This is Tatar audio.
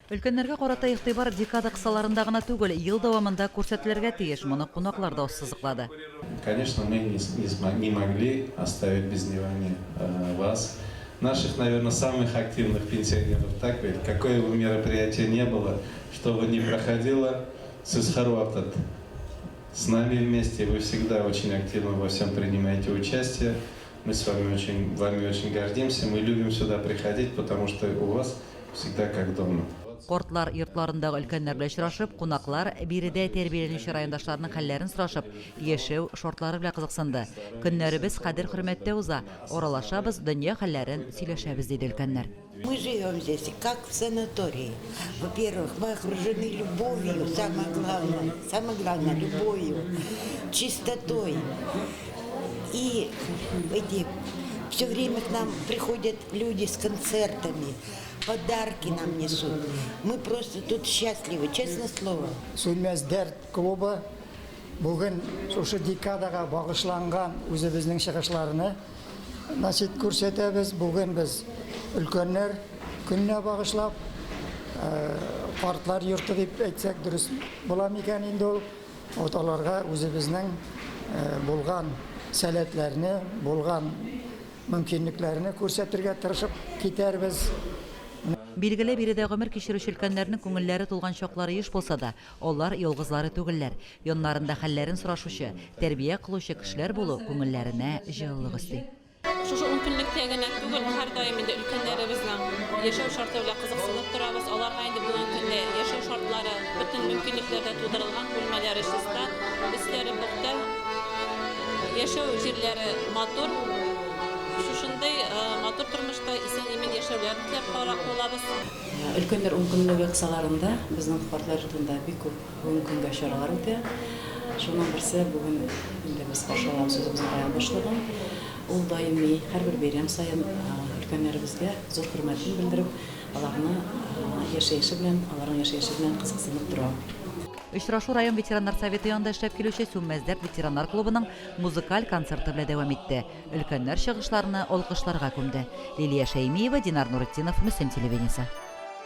Өлкәннәргә карата игътибар декада кысаларында гына түгел, ел дәвамында күрсәтелергә тиеш, моны кунаклар да ассызыклады. Конечно, мы не могли оставить без внимания вас, наших, наверное, самых активных пенсионеров, так ведь? Какое бы мероприятие ни было, что бы ни проходило, сез һәрвакыт с нами вместе, вы всегда очень активно во всем принимаете участие. Мы с вами очень, вами очень гордимся, мы любим сюда приходить, потому что у вас всегда как дома. Картлар йортларындагы өлкәннәр белән очрашып, кунаклар биредә тәрбияләнүче райондашларның хәлләрен сорашып, яшәү шартлары белән кызыксынды. Көннәребез кадер-хөрмәттә уза, аралашабыз, дөнья хәлләрен сөйләшәбез, диде өлкәннәр. Мы живем здесь, как в санатории. Во-первых, мы окружены любовью, самое главное, самое главное, любовью, чистотой. И эти все время к нам приходят люди с концертами, подарки нам несут. Мы просто тут счастливы, честное слово. Сүнмәс дәрт клубы бүген шушы декадага багышланган үзебезнең чыгышларны значит, күрсәтәбез. Бүген без өлкәннәр көненә багышлап, картлар йорты дип әйтсәк дөрес була микән инде ул. Вот аларга үзебезнең булган сәләтләрне, булган мөмкинлекләрне күрсәтергә тырышып китәрбез. Билгеле, биредә гомер кичерүче өлкәннәрнең күңелләре тулган чаклары еш булса да, алар ялгызлары түгелләр. Яннарында хәлләрен сорашучы, тәрбия кылучы кешеләр булу күңелләренә җылылык өсти. Шушы ункөнлектә генә түгел, һәрдаим инде өлкәннәребезнең яшәү шарты белән кызыксынып торабыз. Аларга инде бүгенге көндә яшәү шартлары, бөтен мөмкинлекләр дә тудырылган, бүлмәләре чиста, өсләре пөхтә, яшәү җирләре матур. Шушындый матур тормышта исән-имин яшәүләрен теләп калабыз. Өлкәннәр ункөнлеге кысаларында безнең картлар йортында бик күп бүгенге көнгә чаралар үтә. Шуның берсе бүген инде без каршы алабыз үзебезнең район башлыгын. Ул даими, һәрбер бәйрәм саен өлкәннәребезгә зур хөрмәтен белдереп, аларны яшәеше белән, аларның яшәеше белән кызыксынып тора. Очрашу район ветераннар советы янында эшләп килүче Сүнмәс дәрт ветераннар клубының музыкаль концерты белән дәвам итте. Өлкәннәр чыгышларны алкышларга күмде. Лилия Шәймиева, Динар Нуретдинов, Мөслим телевидениесе.